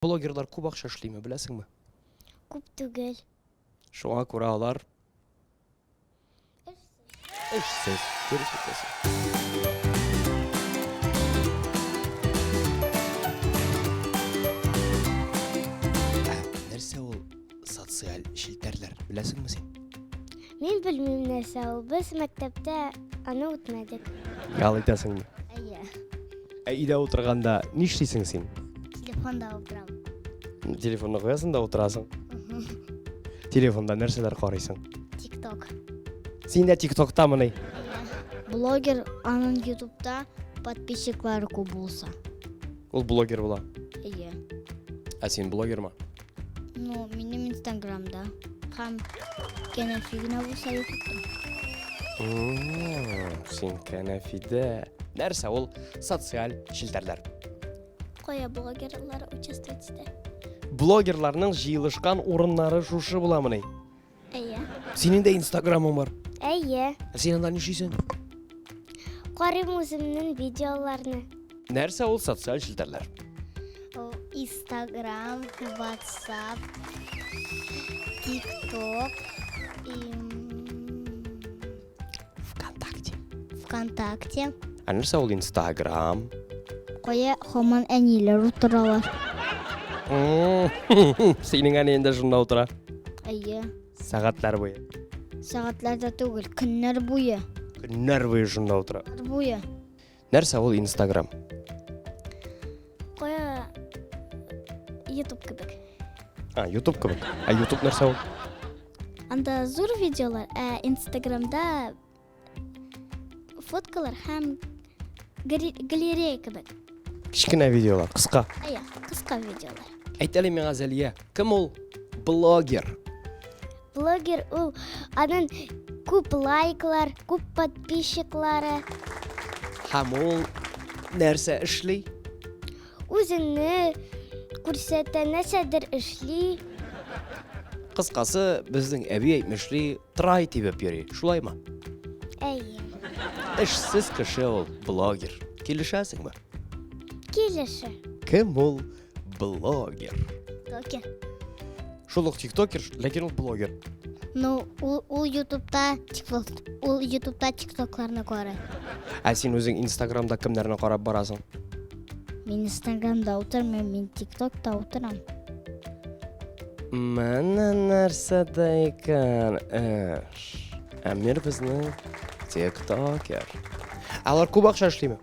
Блогерлар күп акча эшлиме, беләсеңме? Күп түгел. Шуңа күрә алар эшсез. Дөрес әйтәсең. Ә нәрсә ул социаль челтәрләр, беләсеңме син? Мин белмим нәрсә ул. Без мәктәптә аны үтмәдек. Ял итәсеңме? Әйе. Ә өйдә утырганда нишлисең син? Телефонда утырам. Телефонны куясың да утырасың. Телефонда нәрсәләр карыйсың? ТикТок. Син дә ТикТоктамыни? Блогер аның Ютубта подписчиклары күп булса. Ул блогер була. Әйе. Ә син блогермы? Ну, минем Инстаграмда. Һәм кәнәфи генә булса Ютубта. Син кәнәфидә. Нәрсә ул социаль челтәрләр? Кая блогерлар участвовать итә? Блогерларның җыелышкан урыннары шушы буламыни? Әйе. Синең дә Инстаграмың бар. Әйе. Ә син анда нишлисең? Карыйм үземнең видеоларны. Нәрсә ул социаль челтәрләр? Ул Инстаграм, WhatsApp, TikTok и ВКонтакте. ВКонтакте. Ә нәрсә ул Инстаграм? Кая һаман әниләр утыралар. Синең әниең дә шунда утыра. Әйе. Сәгатьләр буе. Сәгатьләр дә түгел, көннәр буе. Көннәр буе шунда утыра. Көннәр буе. Нәрсә ул Инстаграм? Кая YouTube кебек. А, YouTube кебек. Ә YouTube нәрсә ул? Анда зур видеолар, ә Инстаграмда фоткалар һәм галерея кебек. Кечкенә видеолар, кыска. Әйе, кыска видеолар. Әйт әле миңа, Зәлия, кем ул блогер? Блогер ул аның күп лайклар, күп подписчиклары. Һәм ул нәрсә эшли? Үзеңне күрсәтә, нәрсәдер эшли. Кыскасы, безнең әби әйтмешли, трай тибеп йөри, шулаймы? Әйе. Эшсез кеше ул, блогер. Килешәсеңме? Килешә. Кем ул блогер? Токер. Шул ук тиктокер, ләкин ул блогер. Ну, ул, ул ютубта тикток, ул ютубта тиктокларны карый. Ә син үзең инстаграмда кемнәрне карап барасың? Мин инстаграмда утырмыйм, мин тиктокта утырам. Менә нәрсәдә икән эш. Әмир безнең тиктокер. Алар күп акча эшлиме?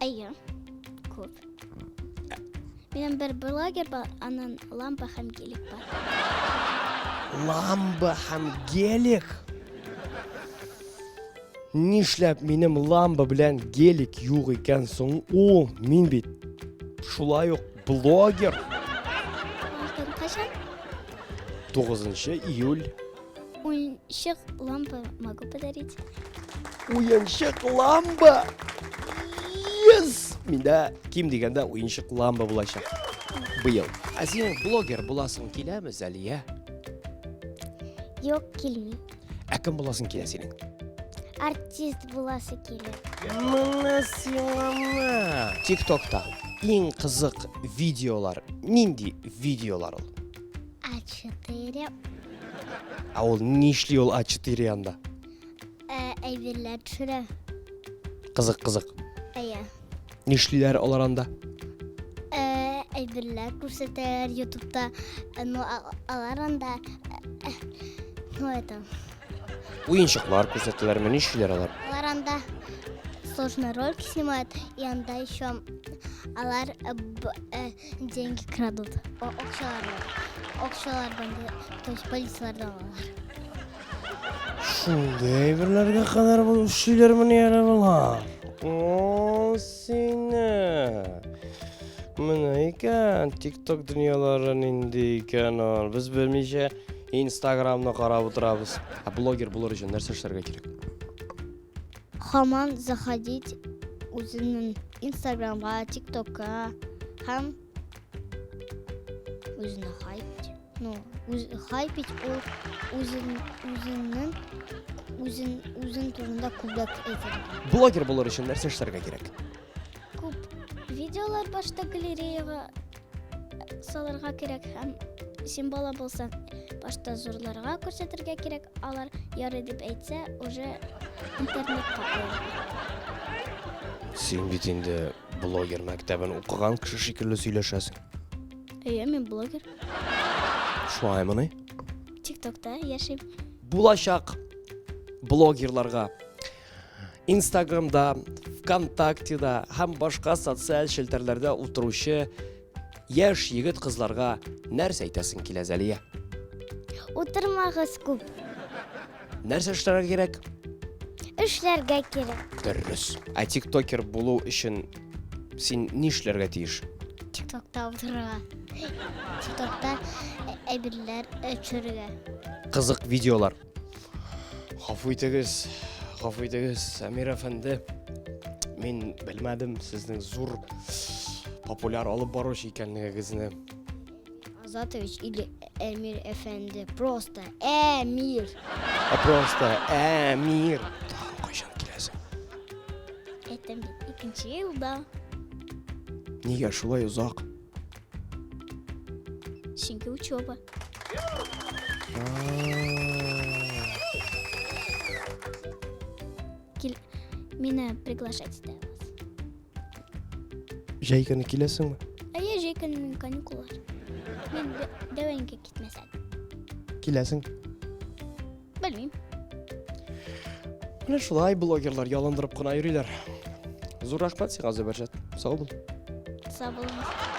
Әйе, күп. Минем бер блогер бар, анын лампа һәм гелик бар. Ламба һәм гелик? Нишләп минем ламба белән гелик юк икән соң ул? Мин бит шулай ук блогер. Көн кайчан? 9 июль. Уенчык лампа могу подарить. Уенчык лампа! Yes! Миндә ким дигәндә уенчык лампа булачак. Быел. Ә синең блогер буласың киләме, Зәлия? Юк, килми. Ә кем буласың килә синең? Артист буласы килә. Менә сиңа мә. ТикТокта иң кызык видеолар нинди видеолар ул? А4. Ә ул нишли ул А4 янда? Ә, әйберләр төшерә. Кызык, кызык. Әйе. Нишлиләр алар анда? Ә, әйберләр күрсәтәләр ютубта. Ә, ну, алар анда, ә, ну, это. Уенчыклар күрсәтәләрме? Нишлиләр алар? Алар анда сложные ролики снимают, и анда еще алар деньги крадут. Акчалар, акчалардан, то есть полициялардан алалар. Шундый әйберләргә кадәр бу эшлиләрмени әле болар? О, сине. Менә икән, TikTok дөньялары нинди икән ул. Без белмичә Инстаграмны карап утырабыз. Ә блогер булыр өчен нәрсә эшләргә кирәк? Һаман заходить үзенең Инстаграмга, ТикТокка һәм үзенә хайпить. Ну, үз, хайпить ул үзен, үзенең үзен, үзен турында күбрәк әйтергә. Блогер булыр өчен нәрсә эшләргә кирәк? Күп видеолар башта галереяга. салырга кирәк һәм син бала булсаң, башта зурларга күрсәтергә кирәк, алар ярый дип әйтсә, уже интернетка куярга. Син бит инде блогер мәктәбен укыган кеше шикелле сөйләшәсең. Әйе, мин блогер. Шулаймыни? ТикТокта яшим. Булачак блогерларга Инстаграмда, ВКонтактеда һәм башка социаль челтәрләрдә утыручы яшь егет-кызларга нәрсә әйтәсең килә, Зәлия? Утырмагыз күп. Нәрсә эшләргә кирәк? Эшләргә кирәк. Дөрес. Ә тиктокер булу өчен син ни эшләргә тиеш? Тиктокта утырырга. Тиктокта әйберләр төшерергә. Кызык видеолар. Гафу итегез, гафу итегез, Әмир әфәнде. Мин белмәдем сезнең зур популяр алып баручы икәнлегегезне. Азатович или Әмир әфәнде. Просто Әмир. Ә просто Әмир. Тагын кайчан киләсең? Әйтәм бит, икенче елда. Нигә шулай озак? Чөнки учеба. Кил, мине приглашать итә вас. Җәй көне киләсеңме? Әйе, җәй көне минем каникуллар. Мин дәвәнгә китмәсәм. Киләсең. Белмим. Менә шулай блогерлар ялындырып кына йөриләр. Зур рәхмәт сиңа, Зөбәрҗәт. Сау бул. Сау булыңыз.